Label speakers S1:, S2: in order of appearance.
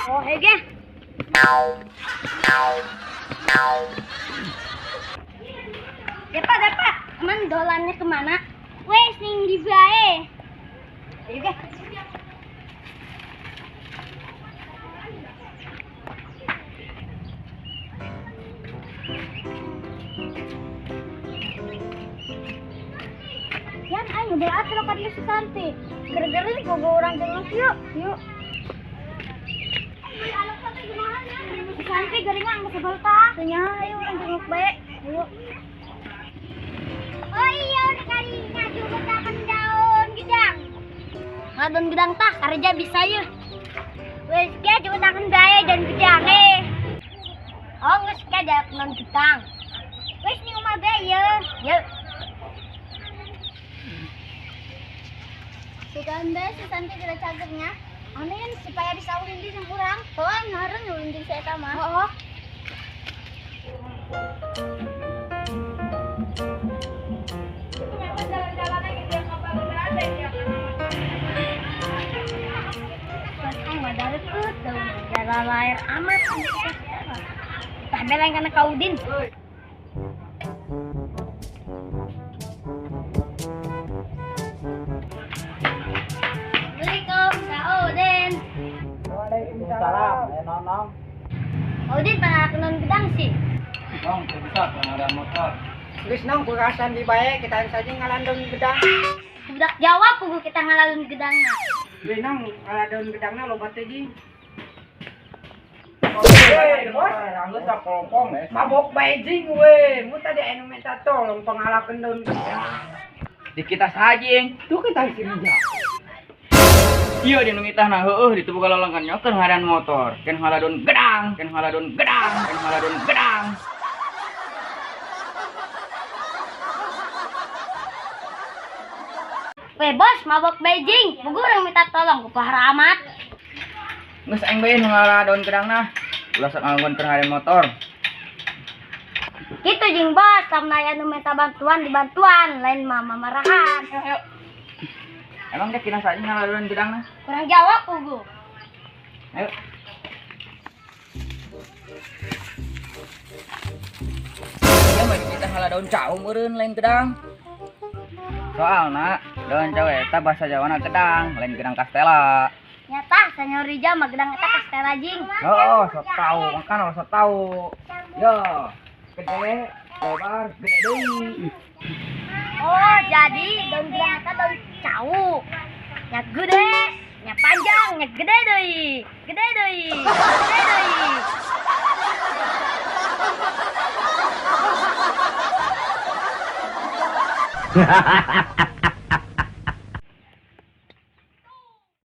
S1: Oh, hege. Depa, Depa. Emang dolannya kemana? Wes ning di bae. Ayo ge. Yan aing udah atur ka dieu si Santi. Gara-gara ini bogo orang jenguk yuk. Yuk. Si Santi geringan geus sebel tah. Teu nyaho ayo urang jenguk bae. Yuk. Oh iya udah kali ngajubetakan daun gedang. Daun gedang tah kerja bisa yeuh. Wes ge jubetakan bae daun gedang eh. Oh geus ka daun gedang. Wes ning omah bae yeuh. Yeuh. Sugan bae si Santi tidak cagernya. Amin supaya bisa ulin di jeung urang. Oh, ngareun ulin jeung si eta mah. Heeh. Layar amat. Tah beleng kana ka Udin. Assalamualaikum, Kak Udin.
S2: Waalaikumsalam. Ayo nonong.
S1: Udin pangalakeun gedang sih.
S2: Nong, teu bisa ada motor. Geus nong kurasan di bae kita saja ngalandon gedang.
S1: Budak Jawa pugu kita ngalalun gedangna.
S2: Geus nong ngaladon gedangna loba teh jing. Bos, mabok bae jing we. Mu tadi anu minta tolong pangalakeun daun gedang.
S3: Di kita sajing.
S2: Tuh kita si Rija.
S3: Iya di nu ngitahna heueuh ditu boga lalangkan nyokeun ngaran motor. Ken ngaladon gedang, ken ngaladon gedang, ken ngaladon gedang.
S1: Weh bos, mabok bae jing. Pugu urang minta tolong ku pahara amat.
S3: Geus aing bae nu ngaladon gedangna. Ulah sok nganggon keur ngaran motor.
S1: Kitu jeung bos, lamun aya nu minta bantuan dibantuan, lain mah mamarahan.
S3: Ayo. Emang dek kina saja ngaladon gedangna?
S1: Kurang jawab pugu.
S3: Ayo. Ya mah kita ngaladon cau meureun lain gedang. Soalna daun cau eta bahasa Jawana gedang, lain gedang kastela.
S1: Nyata senyor Rija mah gedang eta kastela jing.
S3: Oh, sok tau, makan sok tau. Yo, gede, lebar, gede deui.
S1: Oh, jadi daun gedang eta daun cau. Nya gede, nya panjang, nya gede deui. Gede deui. Gede deui.
S2: Hahaha.